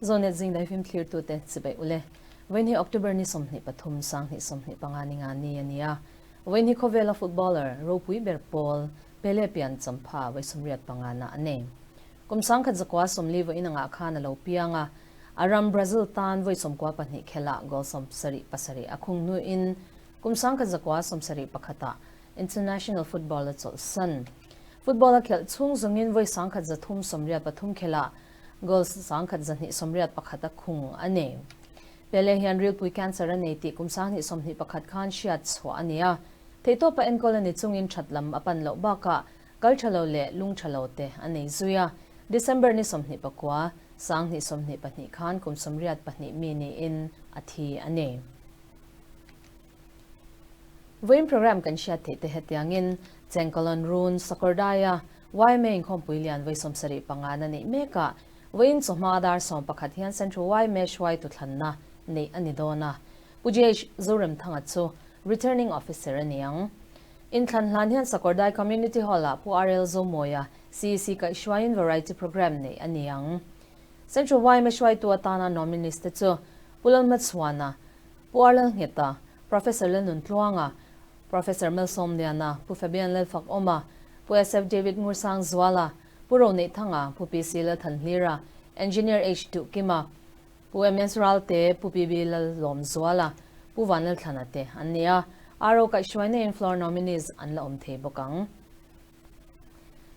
Zonet zing daifim thlirtute chibai ule. Vawiin hi October ni 23, 2025 ni nga ni a ni a. Vawiin hi khawvela footballer ropui ber pawl Pele pian champha vawi 85 na a nei. Kum 1940 vawiin angah khan a lo piang a, a ram Brazil tan vawi 92 khelah goal 77 a khung hnuin kum 1971 ah international football a chawlhsan. Football a khelh chhung zawngin vawi 1383 khelah goal 1281 a khung a ni. Pele hian rilpui cancer a nei tih kum 2021 khan hriat chhuah a ni a, theihtawpa enkawl a ni chungin that lam a pan loh bakah kal tha lo leh lung tha lo te a nei zui a. December ni 29, 2022 khan kum 82 mi niin a thi a ni. Vawiin program kan hriat theih te hetiangin Chengkalawn Run Sakawrdai-a YMA inkhawmpui lian vawi 75 na neih mekah vawiin chawhma dar 11 hian Central YMA hruaitu thlanna neih a ni dawn a. Pu JH Zoremthanga chu Returning Officer a ni ang. Inthlan hlan hian Sakawrdai Community Hall-ah Pu RL Zomawia CEC kaihhruaiin Variety Programme neih a ni ang. Central YMA hruaitu atana nominees te chu Pu Lalhmachhuana, Pu Arlal Ngheta, Professor Lalnun Tluanga, Professor Malsawmliana, Pu Fabian Lalfakawma, Pu SF David Ngursang Zuala, Pu Roneih Thanga, Pu PC Lalthanhlira, Engineer H Duhkima, Pu MS Ralte, Pu PB Lallawmzuala, Pu Vanlalthlana te an ni a, RO kaihhruaina in floor nominees an la awm thei bawk ang.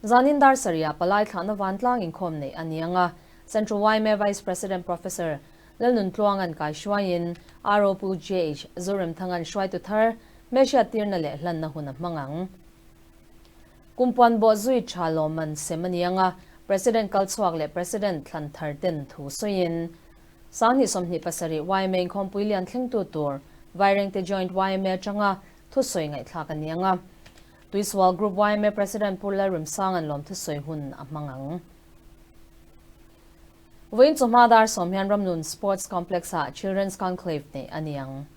Zanin dar sarih palai thlahna vantlang inkhawm neih a ni ang a, Central YMA Vice President Professor Lalnun Tluanga'n kaihruaiin RO Pu JH Zoremthanga'n hruaitu thar hmelhriat tirna leh hlanna hun a hmang ang. Kumpuan bawh zui tha lawmman sem a ni ang a, President kalchhuak leh President thlan thar ten thu sawiin 2027 YMA inkhawmpui lian thlengtu tur Vairengte Joint YMA atanga thusawi ngaihthlak a ni ang a, Tuisual Group YMA President Pu Lalrimsanga'n lawm thusawi hun a hmang ang. Vawiin chawhma dar 10 hian Ramnun Sports Complex-ah Children's Conclave neih a ni ang.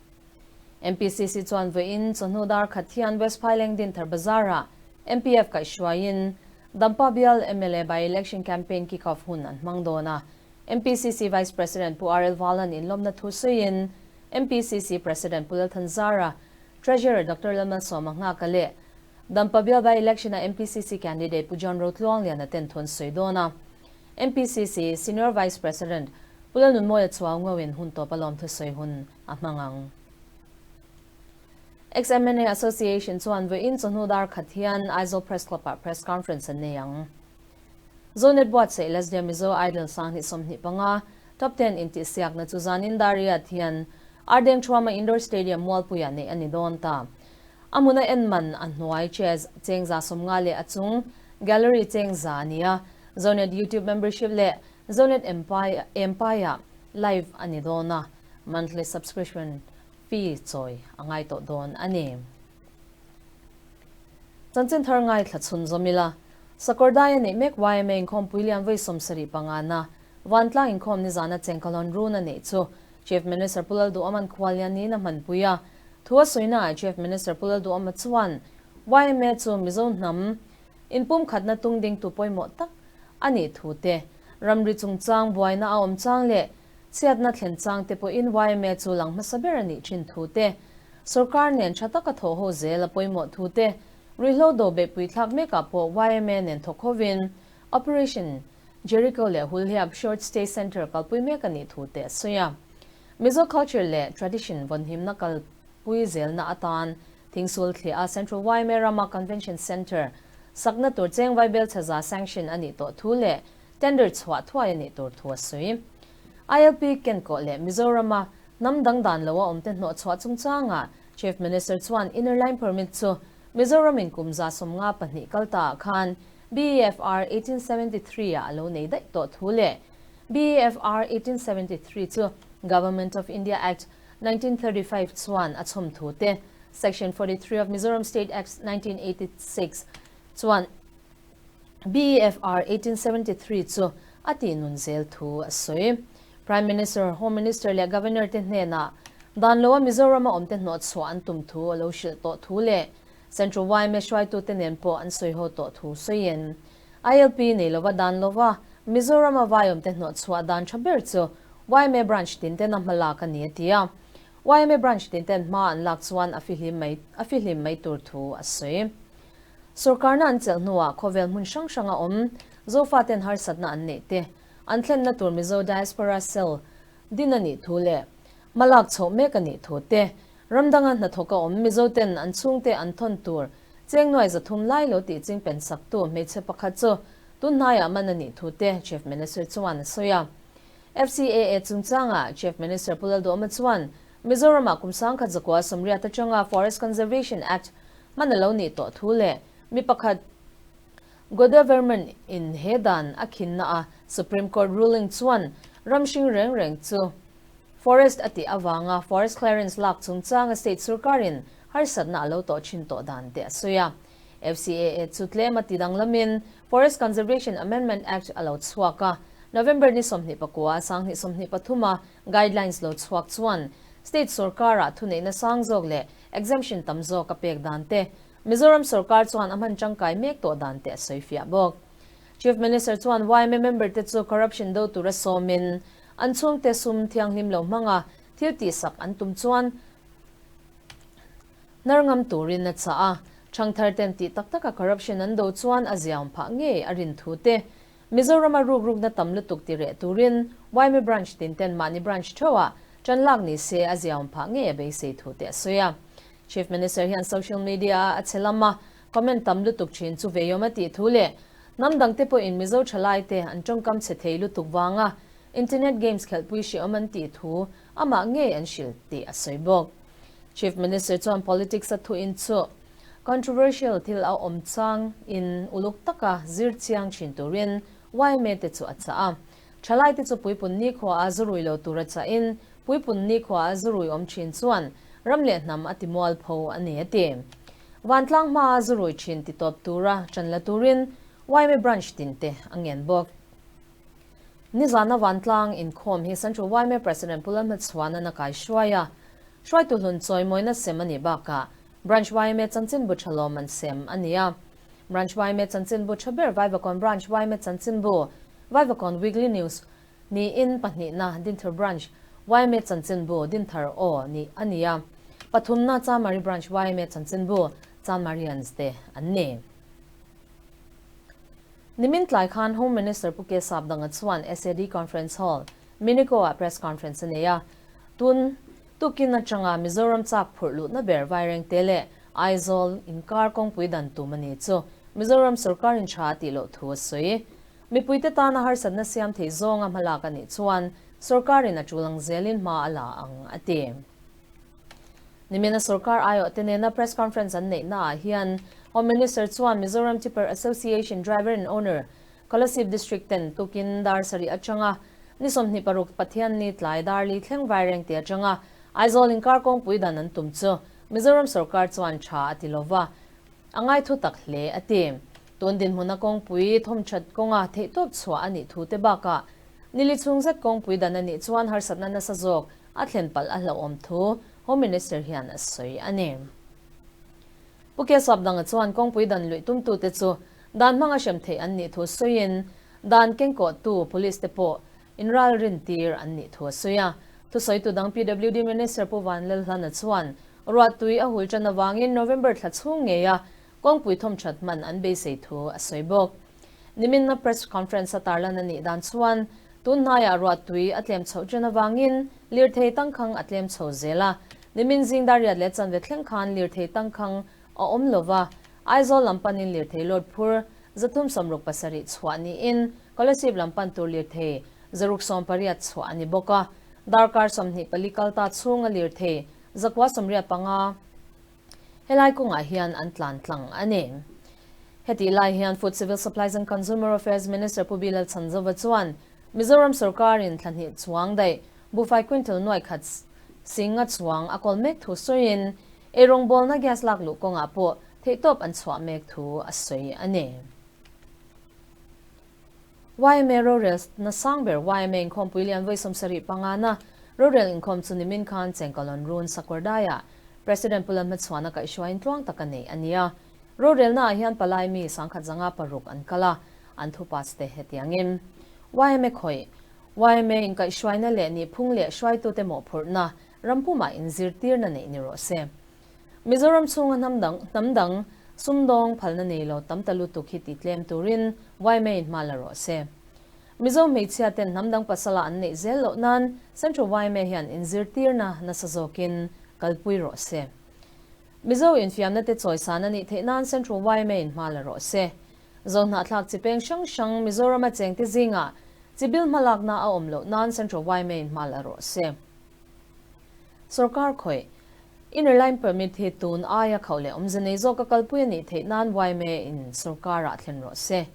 MPCC chuan vawiin chawhnu dar khat hian West Phaileng Dinthar Bazar-ah MPF kaihhruaiin Dampa Bial mla by-election campaign kick-off hun an hmang dawn a. MPCC Vice President Pu RL Valan inlawmna thu sawiin MPCC President Pu Lalthanzara, Treasurer Doctor Lalmalsawma Nghaka leh Dampa Bial by-election-a MPCC candidate Pu John Rotluangliana ten thu an sawi dawn a. MPCC Senior Vice President Pu Lalnunmawia Chuau Ngawin hun tawp a lawm thusawi hun a hmang ang. Ex-MNA Association chuan vawiin chawhnu dar khat hian Aizawl Press Club-ah press conference an nei ang. Zonet buatsaih Lesdia Mizo Idol 2025 Top 10 intihsiakna chu zanin dar riat hian Ardeng Thuama Indoor Stadium Mualpuiah neih a ni dawn ta. A hmuna en man a hnuai chairs cheng 50 leh a chung gallery cheng 100 a ni a, Zonet YouTube membership leh Zonet Empire Empire live a ni dawn a, monthly subscription fee chawi a ngai tawh dawn a ni. Chanchin thar ngaithla chhun zawm ila, Sakawrdai a neih mek YMA inkhawmpui lian vawi 75 na Vantlang inkhawm nizana Chengkalawn run a neih chu Chief Minister Pu Lalduhawma'n khuallian niin a hmanpui a. Thu a sawinaah Chief Minister Pu Lalduhawma chuan YMA chu Mizo hnam inpumkhatna tung dingtu pawimawh tak a nih thu te, ramri chungchang buaina a awm chang leh chhiatna thlen chang te pawhin YMA chu lang hmasa ber a nih thin thu te, sorkar nen tha taka thawh ho zel a pawimawh thu te, ruihhlo do beihpui thlak mekah pawh YMA nen thawk hovin Operation Jericho leh Hulhiap Short Stay Centre kalpui mek a nih thu te a sawi a. Mizo culture leh tradition vawnhimna kalpui zelna atan Thingsul thliah a Central YMA rama Convention Centre sakna tur cheng vaibel chhaza sanction a nih tawh thu leh tender chhuah thuai a nih tur thu a sawi. ILP kenkawh leh Mizorama hnam dang dan lo a awmte hnawh chhuah chungchangah Chief Minister chuan Inner Line Permit chu Mizoramin kum 52 kal ta ah khan BFR 1873 ah a lo nei daih tawh thu leh BFR 1873 chu Government of India Act 1935 chuan a chhawm thu te, Section 43 of Mizoram State Act 1986 chuan BFR 1873 chu a tih nun zel thu a sawi. Prime Minister, Home Minister leh Governor te hnenah dan loa Mizorama awmte hnawh chhuah an tum thu a lo hrilh tawh thu leh Central YMA hruaitute nen pawh an sawi ho tawh thu sawiin ILP nei lova dan lova Mizorama vaiawmte hnawhchhuah dan tha ber chu yma branch tin tena hma lak a ni a ti a. Yma branch tin ten hma an lak chuan a fihlim mai a fihlim mai tur thu a sawi. Sorkarna an chelh hnuah khawvel hmun hrang hranga awm Zofaten harsatna an neih te an thlenna tur Mizo Diaspora Cell din a nih thu leh hma lak chhoh mek a nih thu te ram danga hnathawka awm Mizoten an chhungte an thawn tur cheng nuai 300 lai lo tih chingpen saktu hmeichhe pakhat chu tun hnaiah man a nih thu te Chief Minister chuan a sawi a. FCAA chungchangah Chief Minister Pu Lalduhoma chuan Mizoramah kum 1980 atanga Forest Conservation Act hman a lo nih tawh thu leh mi pakhat Godaverman in he dan a khinna a Supreme Court ruling chuan ram hring reng reng chu Forest a tih avanga forest clearance lak chungchanga state sorkarin harsatna a lo tawh thin tawh dan te a sawi a. FCAA chu tlem a ti danglamin Forest Conservation Amendment Act a lo chhuak a, November ni 29 2023 a guidelines lo chhuak chuan state sorkarah thuneihna sang zawk leh exemption tam zawk a pek dan te Mizoram sorkar chuan a hman tangkai mek tawh dan te a sawi fiah bawk. Chief Minister chuan yma member te chu corruption do tura sawmin an chhungte sum thianghlim lo hmanga thil tihsak an tum chuan hnar ngam turin a chah a. Thangthar ten tih tak taka corruption an do chuan a ziaawm phah ngei a rin thu te Mizorama ruk rukna tam lutuk ti reh turin yma branch tin ten mahni branch theuhah tan lak ni se a ziaawm phah ngei a beisei thu te a sawi a. Chief Minister hian social media a a che lam a, comment tam lutuk thin chu veiawm a tih thu leh hnam dangte pawhin Mizo thalai te an tawngkam chhe thei lutuk vanga internet games khelhpui hreawm an tih thu amah ngei an hrilh tih a sawi bawk. Chief Minister chuan politics a thuin chu controversial thil a awm chang in uluk taka zir chiang thin turin yma te chu a chah a. Thalai te chu puipun nikhua a zurui lo tur a chah in puipun nikhua a zurui awm thin chuan ram leh hnam a ti mual pho a ni a ti. Vantlang hma a zurui thin ti tawp tura tan la turin yma branch tin te a ngen bawk. Nizana Vantlang inkhawm hi Central yma President Pu Lalhmachhuana na kai hruai a, hruaitu hlun chawimawina sem a nih bakah Branch yma chanchinbu tha lawm an sem a ni a. Branch yma chanchinbu tha ber Vaivakawn Branch yma chanchinbu, Vaivakawn Weekly News, niin pahnihna Dinthar Branch yma chanchinbu Dinthar Aw nih a ni a, pathumna Chanmari Branch yma chanchinbu Chanmarians te an ni. Nimin tlai khan Home Minister Pu K Sapdanga chuan SAD Conference Hall, Minico ah press conference a nei a. Tun tukin atanga Mizoram chak phurh luhna ber Vairengte leh Aizawl inkar kawngpui dan tum a ni chu Mizoram sorkarin tha a tih loh thu a sawi. Mipuite tana harsatna siam thei zawnga hmalak a nih chuan sorkarin a tul ang zelin hma a la ang a ti. Nimina sorkar aiawh te nena press conference an neih naah hian Home Minister chuan Mizoram Tipper Association Driver and Owner Kolasib District ten tukin dar sarih atanga ni 26 Pathianni tlai dar li thleng Vairengte atanga Aizawl inkar kawngpui dan an tum chu Mizoram sorkar chuan tha a ti lova a ngai thu tak hle a ti. Tun dinhmuna kawngpui thawmthat kawnga theihtawp chhuah a nih thu te bakah nili chhung zet kawngpui dan a nih chuan harsatna nasa zawk a thlen palh a hlauhawm thu Home Minister hian a sawi a ni. Pu K Sapdanga chuan kawngpui dan luih tumtute chu dan hmanga hrem theih an nih thu sawiin dan kengkawhtu police te pawh inral rin tir an nih thu a sawi a. Thusawitu dang PWD Minister Pu Van Lalhlana chuan ruahtui a hul tan avangin November thla chhung ngeia kawngpui thawmthat hman an beisei thu a sawi bawk. Niminna press conference a tarlan a nih dan chuan tun hnaiah ruahtui a tlem chhoh ṭan avangin lirthei tangkhang a tlem chho zel a. Nimin zing dar riat leh chanve thleng khan lirthei tangkhang a awm lova, Aizawl lam panin lirthei load phur 367 chhuah niin Kolasib lam pan tur lirthei 618 chhuah a ni bawk a. Darkar 24 kalta chhunga lirthei 985 Helai kawngah hian an tlan tlang a ni. Heti lai hian Food Civil Supplies and Consumer Affairs Minister Pu Bilal Chhanzova chuan Mizoram sorkarin thla hnih chuang daih buhfai quintal nuai khat singa chuang a kawl mek thu sawiin eirawngbawlna gas lak luh kawngah pawh theihtawp an chhuah mek thu a sawi a ni. Yma rorel na sang ber yma inkhawmpui lian vawi 75 na rorel inkhawm chu nimin khan Chengkalon Run Sakawrdaiah President Pu Lalhmachhuana kaihhruaiin tluang tak a nei a ni a. Rorelnaah hian palai mi 1106 an kal a, an thu pass te hetiangin. Yma khawih, yma inkaihhruaina leh nihphung leh hruaitute mawhphurhna rampumah inzirtirna neih ni rawh se. Mizoram chhunga hnam dang, hnam dang sumdawng phalna nei lo tam ta lutuk hi ti tlem turin yma in hma la rawh se. Mizo hmeichhia ten hnam dang pasala an neih zel loh nan Central yma hian inzirtirna nasa zawkin kalpui rawh se. Mizo infiamna te chawisan a nih theih nan Central yma in hma la rawh se. Zohnahthlak chi peng hrang hrang Mizorama chengte zingah chibil hmalakna a awm loh nan Central yma in hma la rawh se. Sorkar khawih, Inner Line Permit hi tun aia khauh leh awmze nei zawka kalpui a nih theih nan yma in sorkarah thlen rawh se.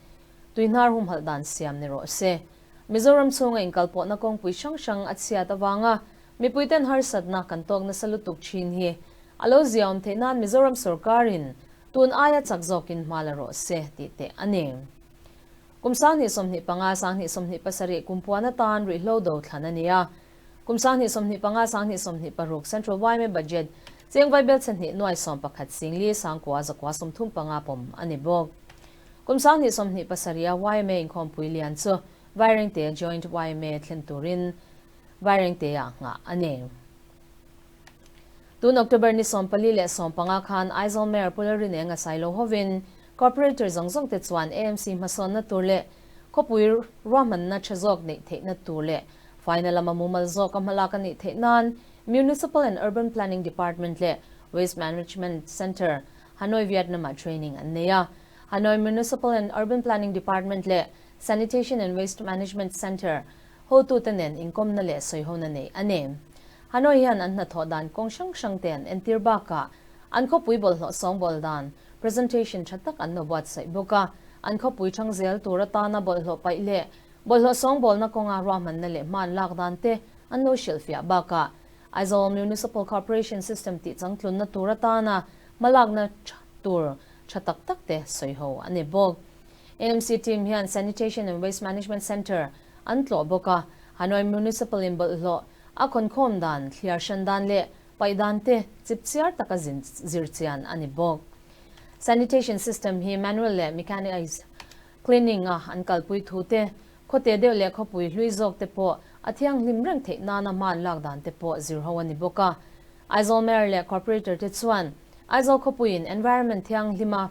Tuihnar humhalh dan siam ni rawh se. Mizoram chhunga inkalpawhna kawngpui hrang hrang a chhiat avanga mipuiten harsatna kan tawk nasa lutuk thin hi a lo ziaawm theih nan Mizoram sorkarin tun aia chak zawkin hma la rawh se tih teh a ni. Kum 2025, 2027 kumpuan atan ruihhlo do thlan a ni a. Kum 2025, 2026 Central yma Budget cheng vaibel chhe hnih nuai 11 singli sangkua zakua 35 pawm a ni bawk. Kum 2027 a yma inkhawmpui lian chu Vairengte Joint yma thlen turin Vairengte-ah nghah a ni. Tun October ni 14 leh 15 khan Aizawl Mayor Pu Lalrinenga Sailo hovin Corporator zawng zawng te chuan AMC hmasawnna tur leh khawpui ruahmanna tha zawk neih theihna tur leh faina lama mumal zawka hmalak a nih theih nan Municipal and Urban Planning Department leh Waste Management Centre, Hanoi Vietnam-ah training an nei a. Hanoi Municipal and Urban Planning Department leh Sanitation and Waste Management Centre hotute nen inkawmna leh sawihona neih a ni. Hanoi hian an hnathawh dan kawng hrang hrang te an entir bakah an khawpui bawlhhlawh sawngbawl dan presentation tha tak an lo buatsaih bawk a, an khawpui thang zel tur atana bawlhhlawh paih leh bawlhhlawh sawngbawlna kawnga ruahmanna leh hman lak dan te an lo hrilhfiah bakah Aizawl Municipal Corporation System tih changtlunna tur atana hmalakna tur tha tak tak te sawiho a ni bawk. AMC team hian Sanitation and Waste Management Centre an tlawh bawk a, Hanoi Municipal in bawlhhlawh a khawnkhawm dan, thliar hran dan leh paih dan te chip chiar taka zir chian a ni bawk. Sanitation system hi manual leh mechanised cleaning a an kalpui thu te, khawte deuh leh khawpui hlui zawk te pawh a thianghlim reng theih nana hman lak dan te pawh zir ho a ni bawk a. Aizawl Mayor leh Corporator te chuan Aizawl khawpuiin environment thianghlima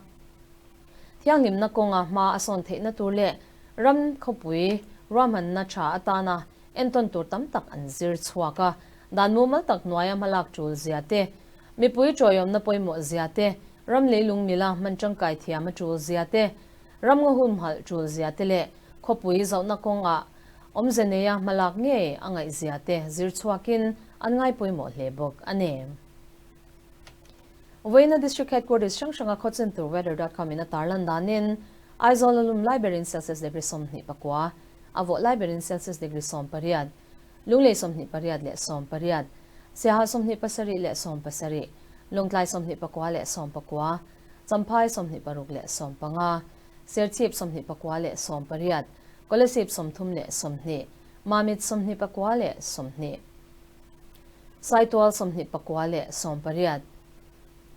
thianghlimna kawnga hma a sawn theihna tur leh ram khawpui ruahmanna tha atana entawn tur tam tak an zir chhuak a. Dan mumal tak hnuaia hmalak tul zia te, mipui tawihawmna pawimawh zia te, ram leilung mila hman tangkai thiam a tul zia te, ram ngaw humhalh tul zia te leh khawpui zauhna kawngah awmze neia hmalak ngei a ngaih zia te zir chhuakin an ngai pawimawh hle bawk a ni. Vawiina District Headquarters hrang hranga khawchin tur weather dot com in a tarlan danin Aizawl a lum lai berin Celsius degree 29, a vawh lai berin Celsius degree 18, Lunglei 28 leh 18, Siaha 27 leh 17, Lawngtlai 24 leh 19, Champhai 26 leh 15, Serchhip 24 leh 18, Kolasib 30 leh 20, Mamit 24 leh 20. Saitual 24 leh 18,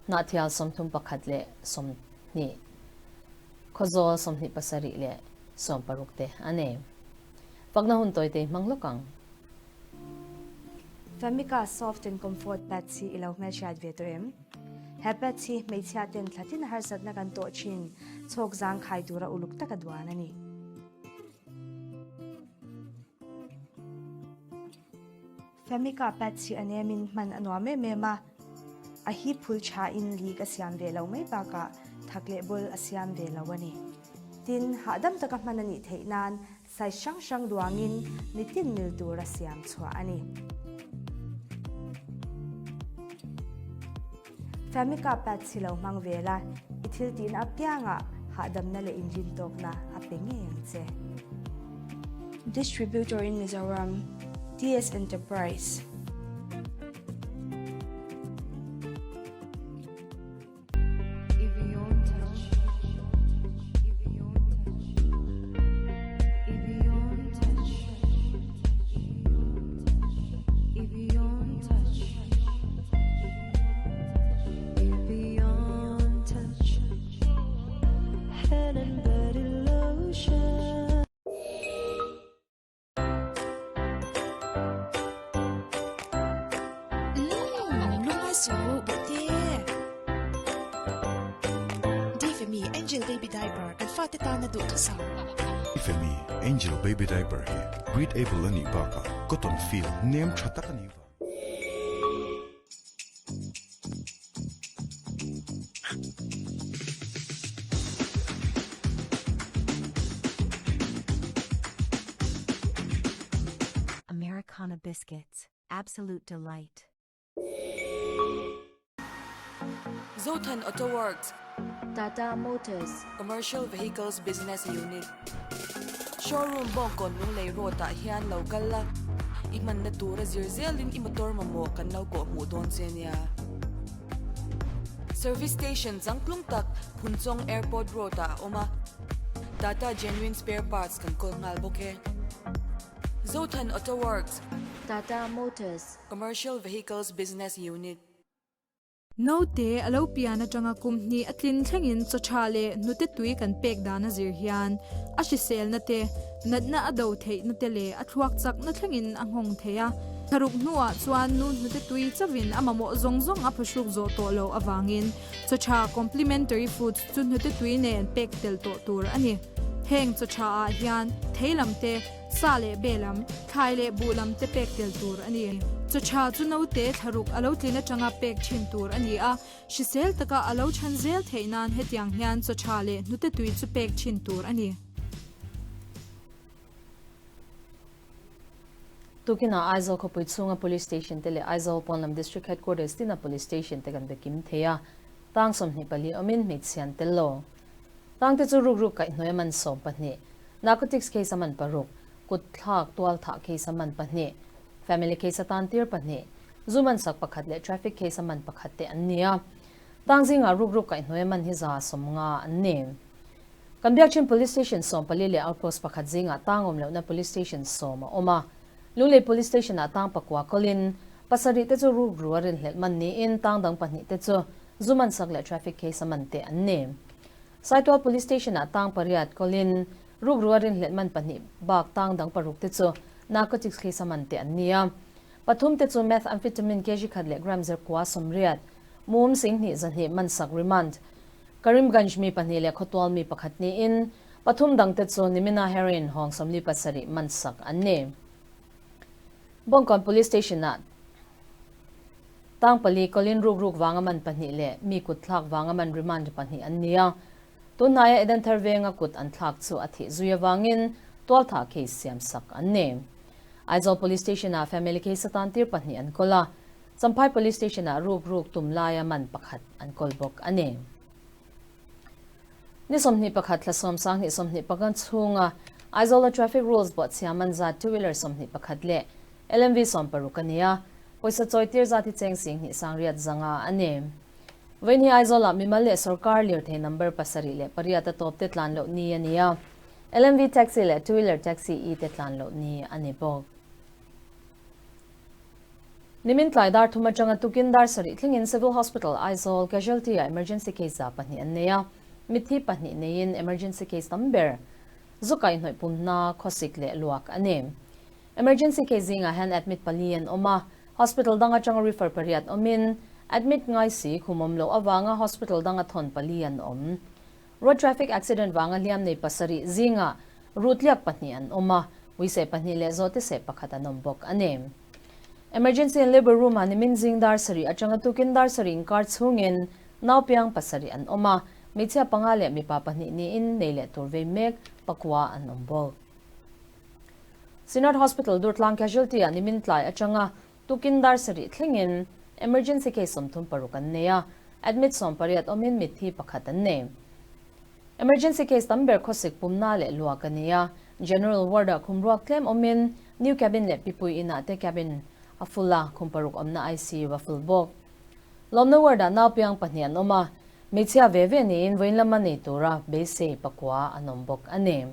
Hnahthial 31 leh 20, Khawzawl 27 leh 60 te a ni. Fakna hun tawite hmang lawk ang. Famika Soft and Comfort Pads hi i lo hmelhriat ve tawh em? He pads hi hmeichhia ten thlatin harsatna kan tawh thin chhawk zangkhai tura uluk taka duan a ni. Famika pads hi a nemin hman a nuam em em a, a hi phul thain leak a siam ve lo mai bakah thak leh bul a siam ve lo a ni. Tin, hahdam taka hman a nih theih nan size hrang hrang duangin mitin mil tura siam chhuah a ni. Famika pads hi lo hmang ve la, i thil tihna apiangah hahdamna leh inrintawkna a pe ngei ang che. Distributor in Mizoram, TS Enterprise. Lungngai suh bawihte. Dfemi Angel Baby Diaper kan fate tana duhthusam. Dfemi Angel Baby Diaper hi breathable a nih bakah cotton feel nem tha tak a nih vang. Americana Biscuits, absolute delight. Zothan Auto Works. Tata Motors. Commercial Vehicles Business Unit. Showroom Bawngkawn Lunglei Road ah hian lo kal la, i hmanna tura zir zelin i motor mamawh kan lo kawh hmuh dawn che nia. Service Station changtlung tak Phunchawng Airport Road ah a awm a, Tata Genuine Spare Parts kan kawl nghal bawk e. Zothan Auto Works. Tata Motors. Commercial Vehicles Business Unit. Naute a lo pian atanga kum hnih a tlin thlengin chaw tha leh hnute tui kan pek dan a zir hian a hriselna te, natna a do theihna te leh a thluak chakna thlengin a nghawng thei a. Tharuk hnuah chuan nu hnute tui chauhin a mamawh zawng zawng a phahruk zawh tawh loh avangin chaw tha complementary foods chu hnute tui nen pek tel tawh tur a ni. Heng chaw tha ah hian thei lam te, Sa leh be lam, thlai leh buh lam te pek tel tur a ni. Chaw tha chu naute thlaruk a lo tlin atanga pek thin tur a ni a, hrisel taka a lo chhan zel theih nan hetiang hian chaw tha leh hnute tui chu pek thin tur a ni. Tukinah Aizawl khawpui chhunga Police Station te leh Aizawl pawnlam District Headquarters tina Police Station te kan be kim thei a, tang 24 awmin hmeichhia an tel lo. Tangte chu rukruk kaihhnawih a man 12, Narcotics case a man paruk, kut thlak tual thah case a man pahnih, family case a tan tir pahnih, zu man sak pakhat leh traffic case a man pakhat te an ni a. Tang zingah rukruk kaihhnawih a man hi 50 an ni. Kan Biakchhin Police Station 14 leh Outpost pakhat zingah tang awm lohna Police Station sawm a awm a. Lunglei Police Station ah tang pakua kawlin pasarih te chu rukru a rinhlelh man niin tang dang pahnih te chu zu man sak leh traffic case a man te an ni. Saitual Police Station ah tang pariat kawlin rukru a rinhlelh man pahnih bak tang dang paruk te chu narcotics case a man te an ni a. Pathum te chu methamphetamine kg khat leh gram zirkua 80 mum 2200 man sak remand. Karimganj mi pahnih leh khawtual mi pakhat niin pathum dang te chu nimina heroin hawng 47 man sak an ni. Bawngkawn Police Station ah Tang pali kawlin rukruk vanga man pahnih leh mi kut thlak vanga man remand pahnih an ni a. Tunhnaia Edenthar venga kut an thlak chu a thih zui avangin tualtha case siam sak an ni. Aizawl Police Station ah family case atan tir pahnih an kawl a, Champhai Police Station ah rukruk tum laia man pakhat an kawl bawk a ni. Ni 21 thla sawm 2025 chhunga Aizawla traffic rules bawhchhia man zat two wheeler 21 leh LMV 60 a ni a, pawisa chawi tir zat hi cheng 2800 a ni. Vawiin hi Aizawlah mimal leh sorkar lirthei number pasarih leh pariat a tawp te tlan loh ni a ni a, LMV taxi leh two wheeler taxi e te tlan loh ni a ni bawk. Nimin tlai dar thum atanga tukin dar sarih thlengin Civil Hospital Aizawl Casualty ah emergency case za pahnih an nei a, mitthi pahnih neiin emergency case tam ber zu kaihhnawih pumna khawsik leh luak a ni. Emergency case zingah hian admit pali an awm a, hospital dang atanga refer pariat awmin admit ngai si khum awm loh avanga hospital danga thawn pali an awm. Road traffic accident vanga hliam nei pasarih zingah rutliak pahnih an awm a, uiseh pahnih leh zawhte seh pakhat an awm bawk a ni. Emergency and Labour Room ah nimin zing dar sarih atanga tukin dar sarih inkar chhungin naupiang pasarih an awm a, hmeichhia panga leh mipa pahnih niin nei leh tur vei mek pakua an awm bawk. Synod Hospital Durtlang Casualty ah nimin tlai atanga tukin dar sarih thlengin emergency case 36 an nei a, admit 18 awmin mitthi pakhat an nei. Emergency case tam ber khawsik pumna leh luak a ni a, General Ward ah khum ruak tlem awmin New Cabin leh Pipui inah te cabin a full a, khum paruk awmna ICU a full bawk. Lawmna ward ah naupiang pahnih an awm a, hmeichhia ve ve niin vawiin lama nei tura beisei pakua an awm bawk a ni.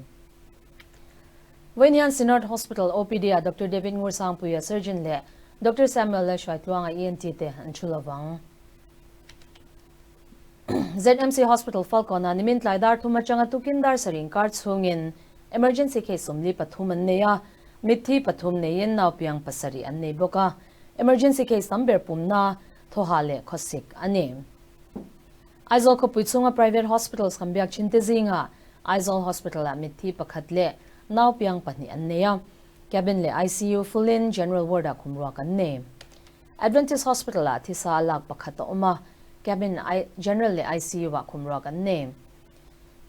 Vawiin hian Synod Hospital OPD ah Doctor David Ngursangpuia surgeon leh Doctor Samuel Lalhruaitluanga ENT te an thu lovang. ZMC Hospital Falkawn-ah nimin tlai dar thum atanga tukin dar sarih inkar chhungin emergency case 43 an nei a, mitthi pathum neiin naupiang pasarih an nei bawk a. Emergency case tam ber pumna. Thawha leh khawsik a ni. Aizawl khawpui chhunga private hospitals kan biak thin te zingah Aizawl Hospital-ah mitthi pakhat leh naupiang pahnih an nei a, cabin leh ICU full-in general ward-ah khum ruak an nei. Adventist Hospital-ah thisa lak pakhat a awm a, cabin general leh ICU-ah khum ruak an nei.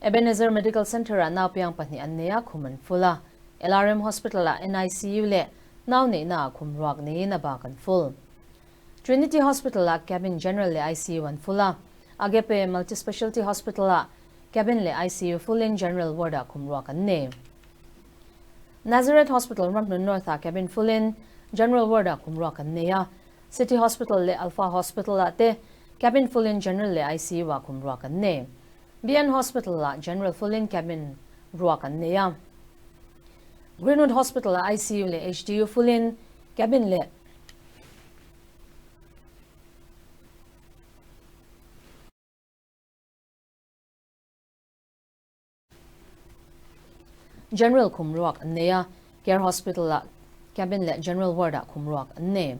Ebenezer Medical Centre-ah naupiang pahnih an nei a, khum an full a. LRM Hospital-ah NICU leh nau neihnaah khum ruak neiin a bak an full. Trinity Hospital-ah cabin general leh ICU an full a, Agape Multi-Specialty Hospital-ah cabin leh ICU full-in general ward-ah khum ruak an nei. Nazareth Hospital Ramhlun North-ah cabin full-in general ward-ah khum ruak an nei a, City Hospital leh Alpha Hospital-ah te cabin full-in general leh ICU-ah khum ruak an nei. BN Hospital-ah general full-in cabin ruak an nei a. Greenwood Hospital-ah ICU leh HDU full-in cabin leh General khum ruak an nei a, Care Hospital-ah cabin leh General Ward-ah khum ruak an nei.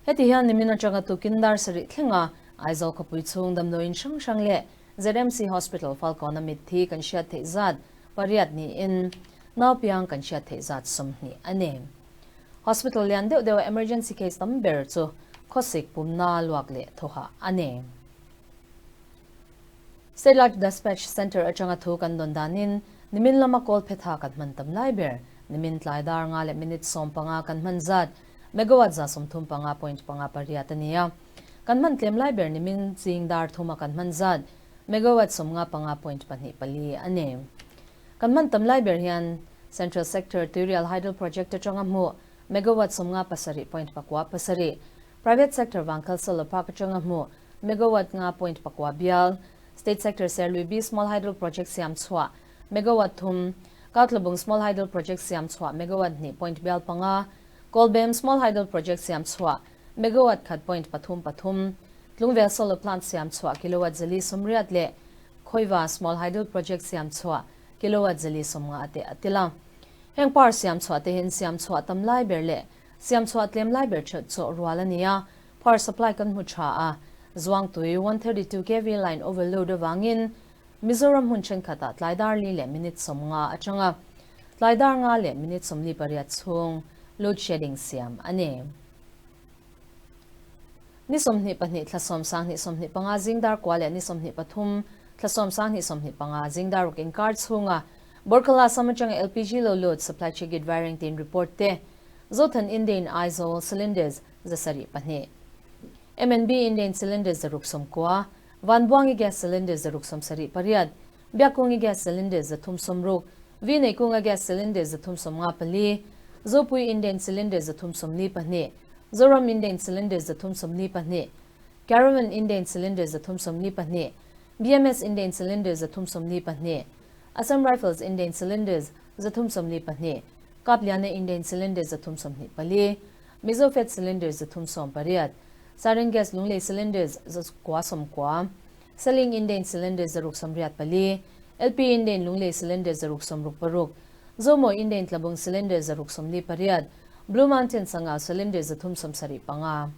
Heti hian nimin atanga tukin dar sarih thlenga Aizawl khawpui chhung damdawiin hrang hrang leh ZMC Hospital Falkawn-a mitthi kan hriat theih zat pariat niin naupiang kan hriat theih zat 20 a ni. Hospital lian deuh deuha emergency case tam ber chu khawsik pumna luak leh thawhah a ni. State Large Dispatch Centre atanga thu kan dawn danin nimin lama kawl phetha kan hman tam lai ber. Nimin tlai dar nga leh minute 15 kan hman zat megawatt 135.58 a ni a. Kan hman tlem lai ber nimin ching dar thuma kan hman zat megawatt 55.24 a ni. Kan hman tam lai ber hian Central Sector Tuirial Hydel Project atanga hmuh megawatt 57.97, Private Sector Vangkhal Solar Park atanga hmuh megawatt 5.9 bial, State Sector Serlui B Small Hydel Project siam chhuah megawatt 3, Kautlabung Small Hydel Project siam chhuah megawatt 2 point bial 5, Kawlbem Small Hydel Project siam chhuah megawatt 1.33, Tlungvel Solar Plant siam chhuah kilowatt 480 leh Khawiva Small Hydel Project siam chhuah kilowatt 150 te a tel a. Heng power siam chhuah te hian siam chhuah tam lai ber leh siam chhuah tlem lai ber theuh chawh rual a ni a, power supply kan hmu tha a, Zuangtui 132 kV line overload avangin Mizoram hmun thenkhatah tlai dar li leh minute 50 atanga tlai dar nga leh minute 48 chhung load shedding siam a ni. Ni 22 thla 10 2025 zing dar kua leh ni 23 thla 10 2025 zing dar ruk inkar chhunga Borkhala Assam atanga LPG lo load supply check gate wiring tin report te Zothan Indian Aizawl cylinders 72, MNB Indian cylinders 690, Vanbuangi gas cylinders 678, Biakungi gas cylinders 360, Vineikunga gas cylinders 354, Zopui Indian cylinders 342, Zoram Indian cylinders 342, Caravan Indian cylinders 342, BMS Indian cylinders 342, Assam Rifles Indian cylinders 342, Kapliana Indian cylinders 324, Mizofet cylinders 380, Sarin gas Lunglei cylinders 290, Selling Indian cylinders 684, LP Indian Lunglei cylinders 666, Zomo Indian Tlabung cylinders 648, Blue Mountain Sangau cylinders 375.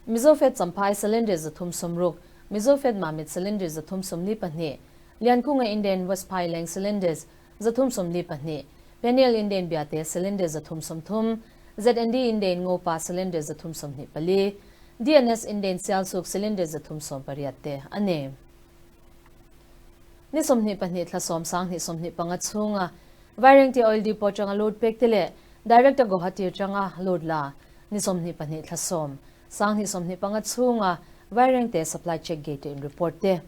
Mizofet Champhai cylinders 360, Mizofet Mamit cylinders 342, Liankunga Indian West Phaileng cylinders 342, Peniel Indian Biate cylinders 330, ZND Indian Ngopa cylinders 324, DNS Indian Sialsuk cylinders 380 te ani. Ni 22 thla 10 2025 chhunga Vairengte Oil Depot atanga load pek te leh Direct a Guwahati atanga load la ni 22 thla 10 2025 chhunga Vairengte supply check gate in report te.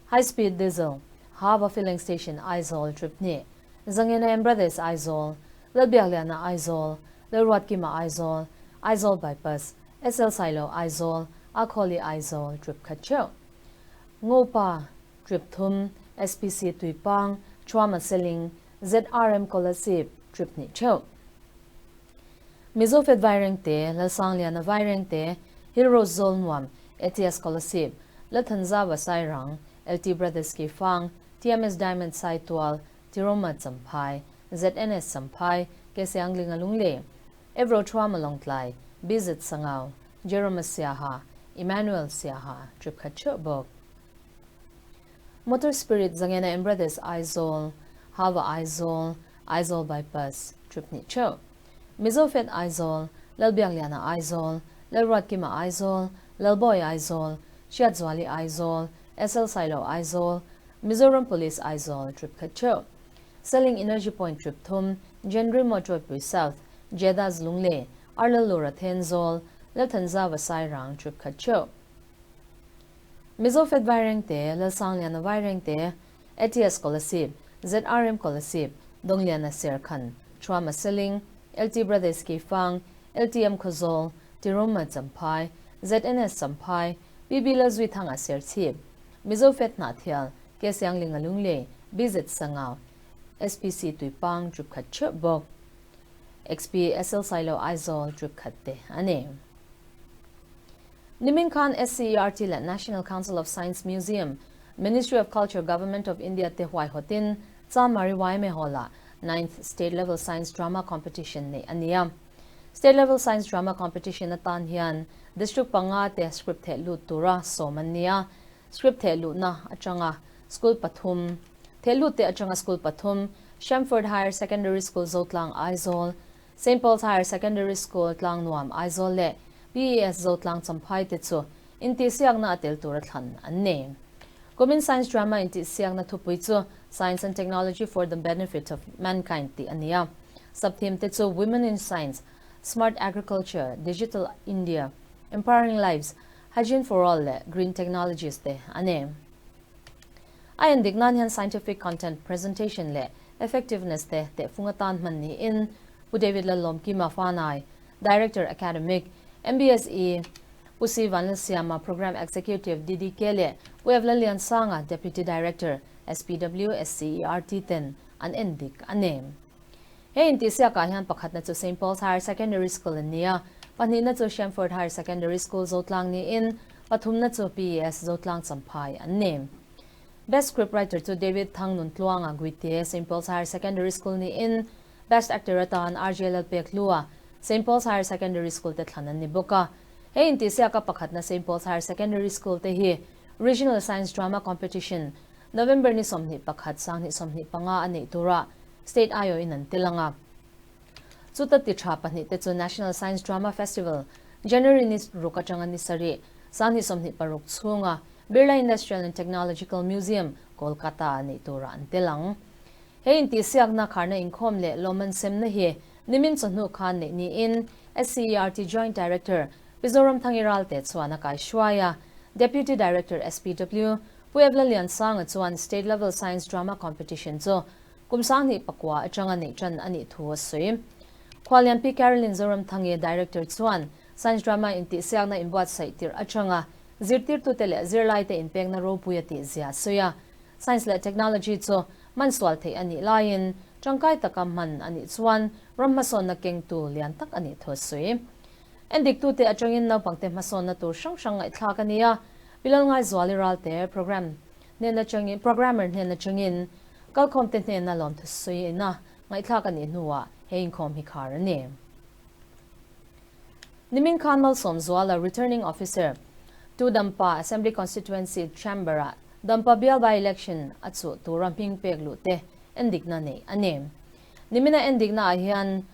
High Speed Diesel, Hava Filling Station Aizawl trip ni, Zangena and Brothers Aizawl, Lalbiakliana Aizawl, Lalruatkima Aizawl, Aizawl Bypass, SL Sailo Aizawl, Akhawli Aizawl trip khat theuh. Ngopa trip thum, SPC Tuipang, Thuama Seling, ZRM Kolasib trip hnih theuh. Mizofet Vairengte, Lalsangliana Vairengte, Hill Rose Zawlnuam, ATS Kolasib, Lalthanzava Sairang, LT Brothers Keifang, TMS Diamond Saitual, Tiroma Champhai, ZNS Champhai, Kesianglinga Lunglei, Evro Thuama Lawngtlai, BZ Sangau, Jerome Siaha, Emmanuel Siaha, trip khat theuh bawk. Motor Spirit Zangena and Brothers Aizawl, Hava Aizawl, Aizawl Bypass, trip hnih theuh. Mizo Fed Aizawl, Lalbiakliana Aizawl, Lalruatkima Aizawl, Lalbawi Aizawl, Hriatzuali Aizawl, SL Sailo Aizawl, Mizoram Police Aizawl, trip khat theuh. Selling Energy Point trip thum, Genri Motor-pui South, Jedaz Lunglei, Arlalura Thenzawl, Lalthanzava Sairang trip khat theuh. Mizo Fed Vairengte, Lalsangliana Vairengte, ATS Kolasib, ZRM Kolasib, Dongliana Serkhan, Thuama Seling, LT Brothers Keifang, LTM Khawzawl, Tiruma Champhai, ZNS Champhai, PB Lalzuithanga Serchhip, Mizo Fed Hnahthial, Kesianglinga Lunglei, BZ Sangau, SPC Tuipang trip khat theuh bawk. XP SL Sailo Aizawl trip khat te a ni. Nimin khan SCERT leh National Council of Science Museum, Ministry of Culture, Government of India te huaihawtin Chanmari yma Hall-ah Ninth State Level Science Drama Competition neih a ni a. State Level Science Drama Competition atan hian District panga te script theh lut tura sawm an ni a. Script theh luhna atanga school pathum theh lut te atanga school pathum Shamford Higher Secondary School Zotlang Aizawl, Saint Paul's Higher Secondary School Tlangnuam Aizawl leh PES Zotlang Champhai te chu intihsiakna a tel tura thlan an ni. Kumin Science Drama intihsiakna thupui chu Science and Technology for the Benefit of Mankind tih a ni a. Sub-theme te chu Women in Science, Smart Agriculture, Digital India, Empowering Lives, Hygiene for All leh Green Technologies te a ni. A endik nan hian scientific content presentation leh effectiveness te tehfung atan hman niin Pu David Lallawmkima Fanai, Director Academic, MBSE, Pu Si Vanlalsiama, Programme Executive, DDK leh Pu Ev Lalliansanga, Deputy Director, SPW, SCERT ten an endik a ni. He intihsiakah hian pakhatna chu Saint Paul's Higher Secondary School an ni a, pahnihna chu Shamford Higher Secondary School Zotlang niin pathumna chu PES Zotlang Champhai an ni. Best Script Writer chu David Thangnun Tluanga Guite, Saint Paul's Higher Secondary School niin Best Actor atan RJ Lalpekhlua, Saint Paul's Higher Secondary School te thlan an ni bawk a. He intihsiaka pakhatna Saint Paul's Higher Secondary School te hi Regional Science Drama Competition November ni 21 2025 a neih tura State aiawhin an tel ang a. Chuta ti tha pahnih te chu National Science Drama Festival January ni ruk atanga ni sarih 2026 chhunga Birla Industrial and Technological Museum, Kolkata a neih tura an tel ang. He intihsiakna kharna inkhawm leh lawmman semna hi nimin chawhnu khan neih niin SCERT Joint Director Pi Zoramthangi Ralte chuan a kaihruai a. Deputy Director SPW Pu Evla Liansanga chuan State Level Science Drama Competition chu kum 2009 atanga neih tan a nih thu a sawi. Khualian Pi Carolyn Zoramthangi Director chuan Science Drama intihsiakna inbuatsaih tirh atanga zirtirtute leh zirlaite inpekna ropui a tih zia a sawi a. Science leh Technology chu hmansual theih a nih laiin tangkai taka hman a nih chuan ram hmasawnna kengtu lian tak a nih thu a sawi. Endiktute atangin naupangte hmasawnna tur hrang hrang ngaihthlak a ni a, Pilal Ngaizuali Ralte program hnen atangin programmer hnen atangin kalkhawmte hnena lawmthu sawiina ngaihthlak a nih hnuah he inkhawm hi khar a ni. Nimin khan Malsawm Zuala Returning Officer to Dampa Assembly Constituency Chamber-ah Dampa bial by-election a chuh tura hming pek luh te endikna neih a ni. Nimina endikna ah hian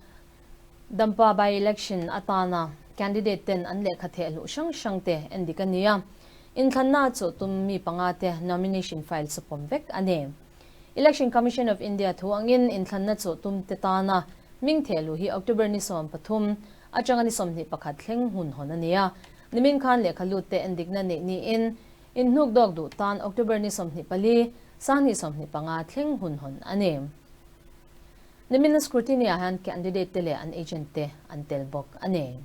Dampa by-election atana candidate ten an lehkha theh hluh hrang hrang te endik a ni a, inthlanna chu tum mi panga te nomination file chu pawm vek a ni. Election Commission of India thu angin inthlanna chu tum te tana hming theh luh hi October ni 13 atanga ni 21 thleng hun hawn a ni a, nimin khan lehkha lut te endikna neih niin inhnuk dawk duh tan October ni 24, 2025 thleng hun hawn a ni. Nimina scrutiny ah hian candidate te leh an agent te an tel bawk a ni.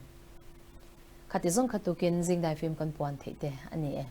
Khati zawng kha tukin zingdai film kan puan theih te a ni e.